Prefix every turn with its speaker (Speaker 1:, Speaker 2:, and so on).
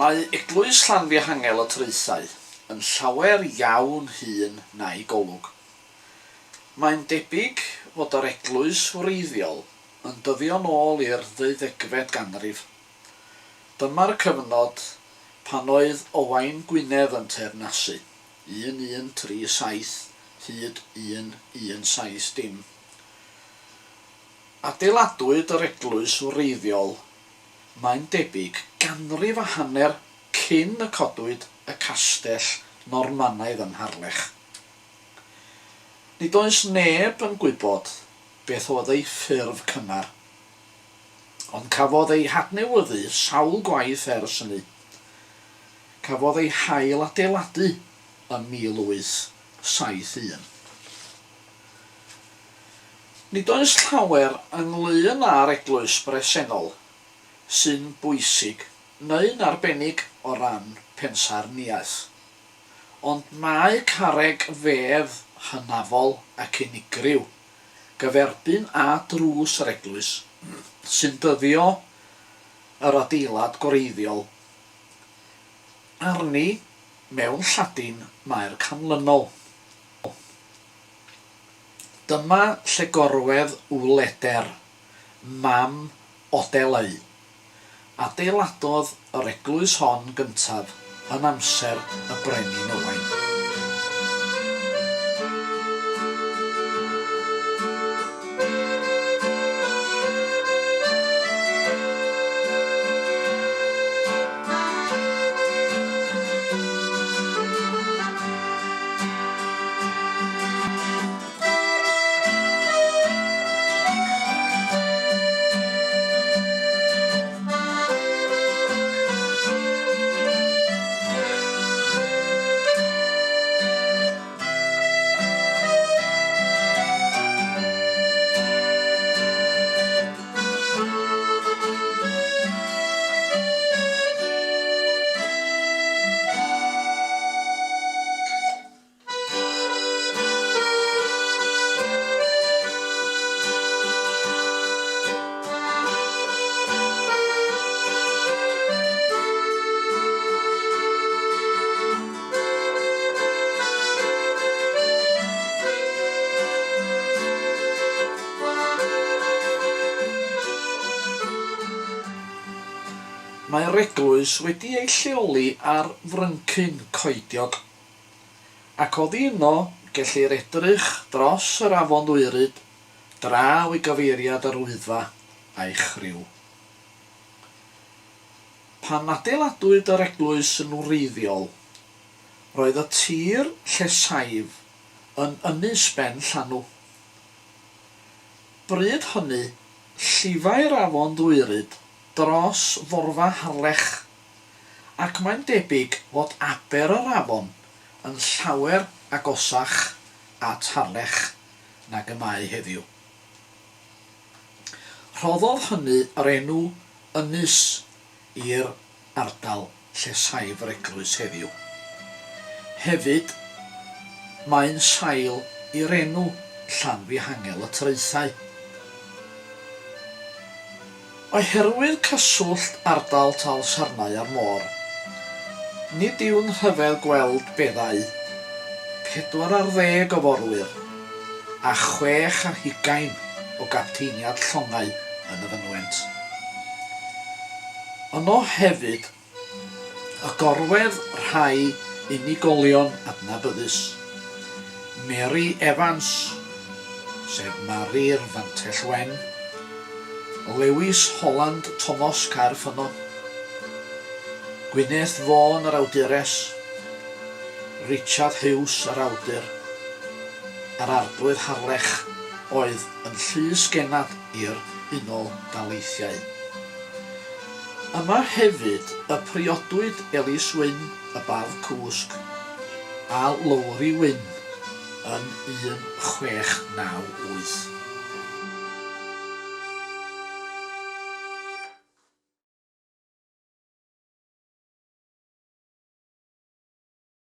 Speaker 1: Mae Eglwys Llanfihangel y Traethau yn llawer iawn hŷn na'i golwg. Mae'n debyg fod yr eglwys wreiddiol yn dyddio'n ôl i'r ddeuddegfed ganrif. Dyma'r cyfnod pan oedd Owain Gwynedd yn teyrnasu, 1137 hyd 1170. Adeiladwyd yr eglwys wreiddiol, mae'n debyg, ganrif a hanner cyn y codwyd y castell Normanaidd yn Harlech. Nid oes neb yn gwybod beth oedd ei ffurf cynnar, ond cafodd ei hadnewyddu sawl gwaith ers hynny. Cafodd ei hail-adeiladu ym 1871. Nid oes llawer ynglŷn â'r eglwys bresennol sy'n bwysig neu'n arbennig o ran pensaernïaeth. Ond mae carreg fedd hynafol ac unigryw gyferbyn â drws yr eglwys, sy'n dyddio yr adeilad gwreiddiol. Arni, mewn Lladin, mae'r canlynol. Dyma lle gorwedd Wleder, mam Odeleu. Adeiladodd yr eglwys hon gyntaf yn amser y Brenin Owain. Mae'r eglwys wedi ei lleoli ar fryncyn coediog. Ac oddi yno gellir edrych dros yr afon Ddwyryd draw i gyfeiriad yr Wyddfa a'i chriw. Pan adeiladwyd yr eglwys yn wreiddiol, roedd y tir lle saif yn ynys ben llanw. Bryd hynny, llifai'r afon Ddwyryd dros forfa Harlech ac mae'n debyg fod aber yr afon yn llawer agosach at Harlech nag y mae heddiw. Rhoddodd hynny yr enw Ynys i'r ardal lle saif yr eglwys heddiw. Hefyd, mae'n sail i'r enw Llanfihangel y Traethau. Oherwydd cyswllt ardal Talsarnau â'r môr, nid yw'n rhyfedd gweld beddau 40 o forwyr a 26 o gapteiniad llongau yn y fynwent. Yno hefyd y gorwedd rhai unigolion adnabyddus, Mary Evans, sef Mari'r Fantell Wen, Lewis Holland Tomos Caerffynnon, Gwyneth Vaughan yr awdures, Richard Huws yr awdur, a'r Arglwydd Harlech oedd yn llys gennad i'r Unol Daleithiau. Yma hefyd y priodwyd Elis Wyn y Bardd Cwsg a Lowri Wyn yn 1698.